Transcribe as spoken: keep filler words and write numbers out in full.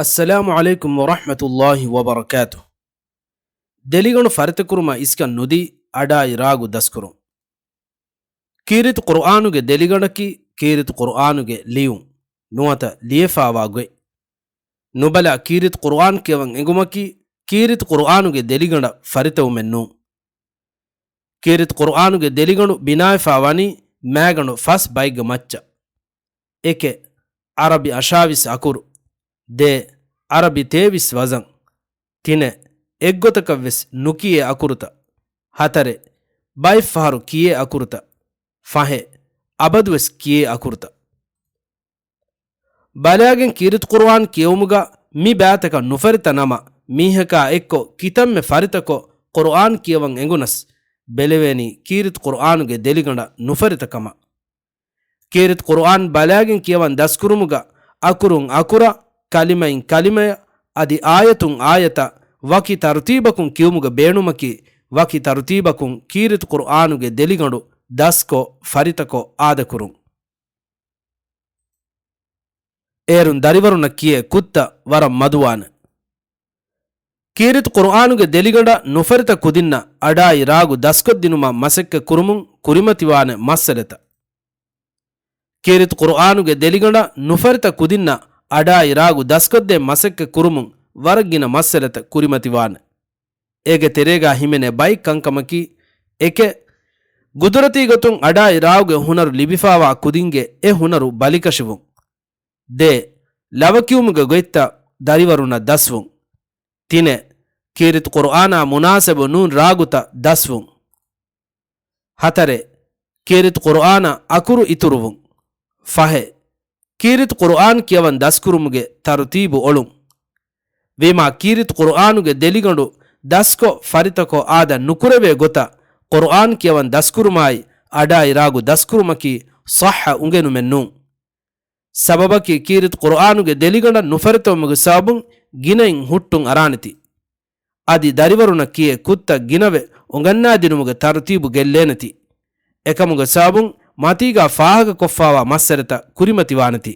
އައްސަލާމު ޢަލައިކުމް ވަރަޙްމަތުﷲި ވަބަރަކާތު. ދެލިގަނޑު ފަރިތަކުރުމަށް އިސްކަން ނުދީ އަޑާއި ރާގު ދަސްކުރުން. ކީރިތި ޤުރުއާނުގެ ދެލިގަނޑަކީ ކީރިތި ޤުރުއާނުގެ ލިޔުން ނުވަތަ ލިޔެފާވާ ގޮތް. ނުބަލާ ކީރިތި ޤުރުއާން ކިޔަވަން އެނގުމަކީ ކީރިތި ޤުރުއާނުގެ ދެލިގަނޑަށް ފަރިތަވުމެއް ނޫން. ކީރިތި ޤުރުއާނުގެ ދެލިގަނޑު ބިނާވެފާ ވަނީ މައިގަނޑު ފަސް ބައެއްގެ މައްޗަށް. އެކެއް، ޢަރަބި އަށާވީސް އަކުރު. ދޭއް، ޢަރަބި ތޭވީސް ވަޒަން. ތިނެއް، އެއްގޮތަކަށްވެސް ނުކިޔޭ އަކުރުތައް. ހަތަރެއް، ބައެއްފަހަރު ކިޔޭ އަކުރުތައް. ފަހެއް، އަބަދުވެސް ކިޔޭ އަކުރުތައް. ބަލާގެން ކީރިތި ޤުރުއާން ކިޔެވުމުގަ މި ބައިތަކަށް ނުފަރިތަ ނަމަ، މީހަކާ އެއްކޮށް ކިތަންމެ ފަރިތަކޮށް ޤުރުއާން ކިޔަވަން އެނގުނަސް، ބެލެވޭނީ ކީރިތި ޤުރުއާނުގެ ދެލިގަނޑަށް ނުފަރިތަ ކަމަށް. ކީރިތި ޤުރުއާން ބަލާގެން ކިޔަވަން ދަސްކުރުމުގަ، އަކުރުން އަކުރަށް، ކަލިމައިން ކަލިމަޔަށް، އަދި އާޔަތުން އާޔަތަށް ވަކި ތަރުތީބަކުން ކިޔުމުގެ ބޭނުމަކީ، ވަކި ތަރުތީބަކުން ކީރިތި ޤުރުއާނުގެ ދެލިގަނޑު ދަސްކޮށް ފަރިތަކޮށް އާދަކުރުން. އޭރުން ދަރިވަރުންނަށް ކިޔޭ ކުށްތައް ވަރަށް މަދުވާނެ. ކީރިތި ޤުރުއާނުގެ ދެލިގަނޑަށް ނުފަރިތަ ކުދިންނަށް އަޑާއި ރާގު ދަސްކޮށްދިނުމަށް މަސައްކަތް ކުރުމުން ކުރިމަތިވާނެ މައްސަލަތައް. ކީރިތި ޤުރުއާނުގެ ދެލިގަނޑަށް ނުފަރިތަ ކުދިންނަށް އަޑާއި ރާގު ދަސްކޮށްދޭން މަސައްކަތް ކުރުމުން ވަރަށް ގިނަ މައްސަލަތައް ކުރިމަތިވާނެ. އޭގެ ތެރޭގަ ހިމެނޭ ބައެއް ކަންކަމަކީ، އެކެއް، ގުދުރަތީ ގޮތުން އަޑާއި ރާގުގެ ހުނަރު ލިބިފާވާ ކުދިންގެ އެ ހުނަރު ބަލިކަށިވުން. ދޭއް، ލަވަކިޔުމުގެ ގޮތްތައް ދަރިވަރުންނަށް ދަސްވުން. ތިނެއް، ކީރިތި ޤުރުއާނާ މުނާސަބު ނޫން ރާގުތައް ދަސްވުން. ހަތަރެއް، ކީރިތި ޤުރުއާނަށް އަކުރު އިތުރުވުން. ފަހެއް، ކީރިތި ޤުރުއާން ކިޔަވަން ދަސްކުރުމުގެ ތަރުތީބު އޮޅުން. ވީމާ، ކީރިތި ޤުރުއާނުގެ ދެލިގަނޑު ދަސްކޮށް ފަރިތަކޮށް އާދަ ނުކުރެވޭ ގޮތަށް ޤުރުއާން ކިޔަވަން ދަސްކުރުމާއި އަޑާއި ރާގު ދަސްކުރުމަކީ ޞައްޙަ އުނގެނުމެއް ނޫން. ސަބަބަކީ ކީރިތި ޤުރުއާނުގެ ދެލިގަނޑަށް ނުފަރިތަވުމުގެ ސަބަބުން ގިނައިން ހުއްޓުން އަރާނެތީ. އަދި ދަރިވަރުންނަށް ކިޔޭ ކުށްތައް ގިނަވެ އުނގަންނާދިނުމުގެ ތަރުތީބު ގެއްލޭނެތީ. އެކަމުގެ ސަބަބުން މަތީގާ ފާހަގަކޮށްފާވާ މައްސަލަތައް ކުރިމަތިވާނެތީ.